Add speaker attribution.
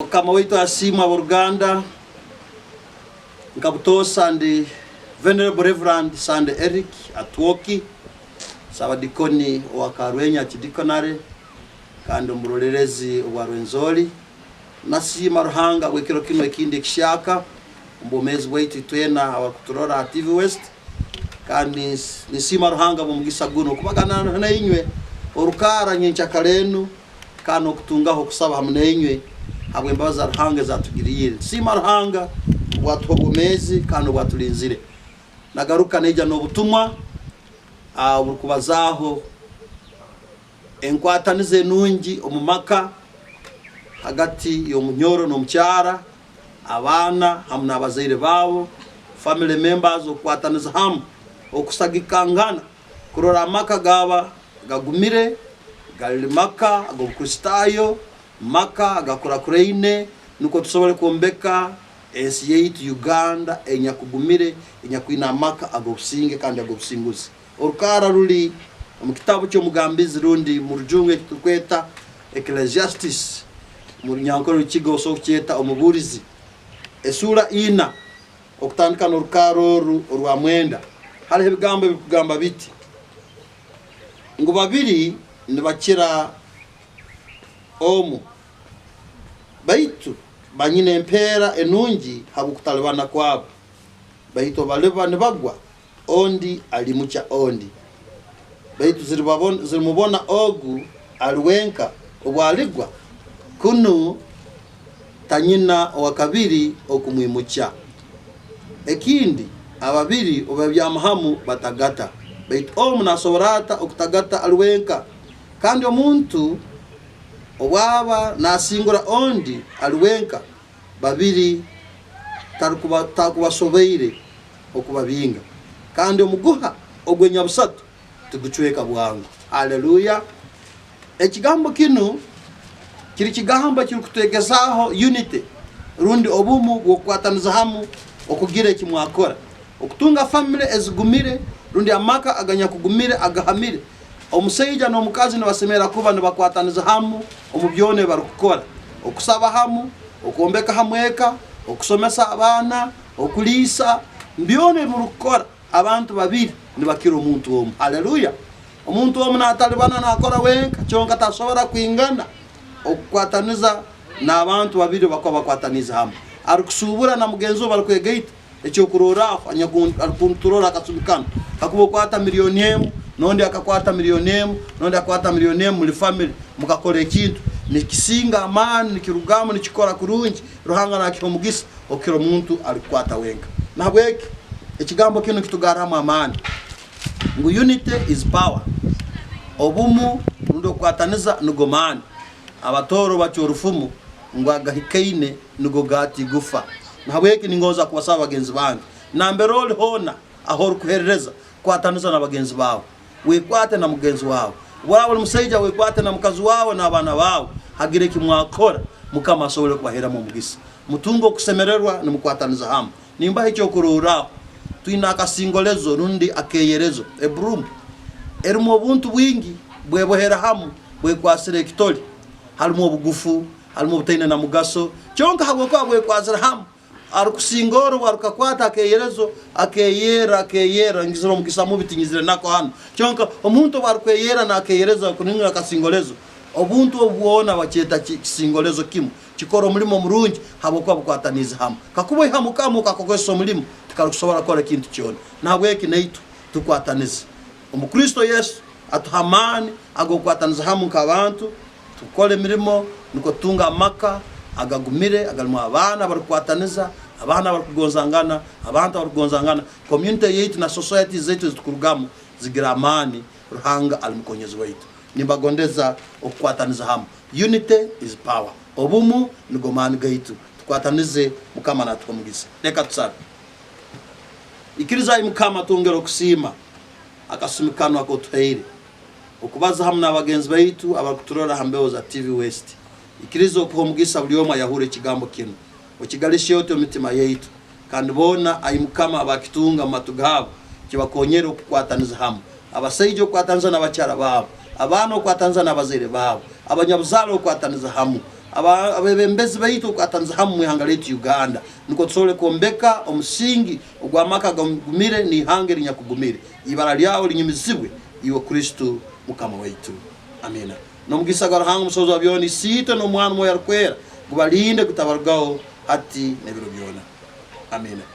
Speaker 1: Mukama waitu asiimwe ab'oruganda, nka butoosa ndi Venerable Reverand Sunday Eric Atwoki, Saabadikoni owa Karwenya Archdeaconry kandi omurolerezi obwa Rwenzori. Nasiima Ruhanga habw'ekiro kinu ekindi ekihyaka omu bwomeezi bwaitu itwena abarukuturora ha TV West kandi ninsiima Ruhanga habw'omugisa gunu okubagana nainywe orukaara nyenkyakara enu. Kandi n'okutungaho okusaba hamu nainywe habw'embabazi za Ruhanga ezi atugiriire. Nitusiima Ruhanga obwatuha obwomeezi kandi obwatulinzire. Nagaruka naija n'obutumwa oburukubazaaho enkwataniza enungi omu maka hagati y'omunyoro n'omukyara, abaana hamu n'abazaire baabo, family members, okukwataniza hamu, okusagikangana. Kurora amaka gaaba gagumire, gari maka ag'Obukristaayo, maka agakurakuraine, nukwo tusobole kwombeka ensi yaitu Uganda enyakugumire, enyakwine amaka ag'obusinge kandi ag'obusinguzi. Orukaara ruri omu kitabu ky'Omugambizi rundi mu Rujungu eki turukweta Ecclesiastes, omu Runyankore Orukiga osobola kukyeta Omubuurizi, esuura ina. Okutandika n'orukaara oru orwamwenda, hariho ebigambo ebirikugamba biti, Ngu babiri nibakira omu, baitu banyina empeera enungi habw'okutalibana kwabo, baitu obaliba nibagwa, ondi aliimukya ondi. Baitu zirimubona ogu ali wenka obu aligwa, kunu tanyina owakabiri okumwimukya. Ekindi, ababiri obu babyama hamu batagata, baitu omu nasobora ata okutagata ali wenka? Kandi omuntu obu aba nasingura ondi ali wenka, babiri takubasoboire okubabinga, kandi omuguha ogw'enyabusatu tigucweka bwangu. Haleluya! Ekigambo kinu kiri kigambo ekirukutwegesaaho unity rundi obumu bw'okukwataniza hamu okugira eki mwakora. Okutunga famire ezigumire rundi amaka aganyakugumire agahamire, omusaija n'omukazi nibasemerra kuba nibakwataniza hamu omu byona ebi barukukora, okusaba hamu, okwombeka hamu eka, okusomesa abaana, okuliisa, byona ebi murukukora. Abantu babiri nibakira omuntu omu. Haleluya! Omuntu omu natalibana nakora wenka, kyonka tasobora kwingana okukwataniza n'abantu babiri bakuba bakwataniize hamu. Arukusuubura na mugenzi we barukwegaita, ekyokurorraho, arukunturora akasumi kanu, kakuba okwata milioni emu, n'ondi akakwata milioni emu, n'ondi akakwata milioni emu, muli famire, mukakora ekintu, nikisinga amaani, nikirugamu, nikikora kurungi. Ruhanga nakiha omugisa okukira omuntu arikukwata wenka. Nahabweki ekigambo kinu nikitugarramu amaani ngu unity is power, obumu rundi okukwataniza nigo maani. Abatooro bacwa orufumu ngu agahikaine nigo gata igufa. Nahabweki ningonza kubasaba bagenzi bange, nambere oli hoona ahorukuherereza, kwataniza na bagenzi baawe. Wekwate na mugenzi waawe. Obu oraaba oli musaija, wekwate na mukazi waawe n'abaana baawe, hagire eki mwakora Mukama asobole kubaheeramu omugisa. Mutunge okusemererwa nimukwataniza hamu. Nimbaha ekyokurorraho, twine akasingolezo rundi akeeyerezo, ebroom, erimu obuntu bwingi bwebohera hamu bwekwasire ekitoli. Harumu obugufu, harumu obutaine na mugaso, kyonka habwokuba bwekwasire hamu, Arukusinga ori obu arukakwata akeeyerezo, akeeyerra, akeeyerra, ngizire omugisa mubi tinyizire nako hanu. Kyonka omuntu obu arukweyerra n'akeeyereza kuninga akasingolezo, obuntu obu bwona bakyeta kisingolezo kimu, kikora omulimo murungi habwokuba bukwataniize hamu. Kakuba oihamu kamu okakozesa omulimo, tikarukusobora kukora ekintu kyona. Nahabweki naitwe tukwatanize. Omu Kristo Yesu atuha amaani ag'okukwataniza hamu nk'abantu, Tukora emirimo nukwo tutunge amaka agagumire agarimu abaana abarikukwataniza, abaana abarikugonzangana, abantu abarikugonzangana, community yaitu na societies zaitu ezitukurugamu zigira amaani Ruhanga ali mukonyezi waitu. Nimbagondeza okukwataniza hamu. Unity is power. Obumu nigo maani gaitu. Tukwatanize Mukama natuha omugisa. Leka tusabe. Ikiriza ai Mukama twongere okusiima akasumi kanu akotuhaire. Okubaza hamu n'abagenzi baitu abarukuturora ha mbeho za TV West. Ikiriza okuha omugisa buli omu ayahurra ekigambo kinu. Okigalihye oti omu mitima yaitu. Kandi boona, ai Mukama, abakitunga mu matu gaabo, kibakonyere okukwataniza hamu. Abasaija okukwataniza n'abakyara baabo, abaana okukwataniza n'abazaire baabo, abanyabuzaale okukwataniza hamu. Abebembezi baitu okukwataniza hamu omu ihanga lyaitu Uganda nukwo tusobole kwombeka omusingi ogw'amaka agagumire n'ihanga erinyakugumire. Ibara lyawe linyumizibwe, iwe Kristo Mukama waitu. Amina. N'omugisa gwa Ruhanga Omusobozi wa byona, Isiitwe, n'Omwana, Omwoyo Arukwera, gubalinde gutabarugaho hati n'ebiro byona. Amina.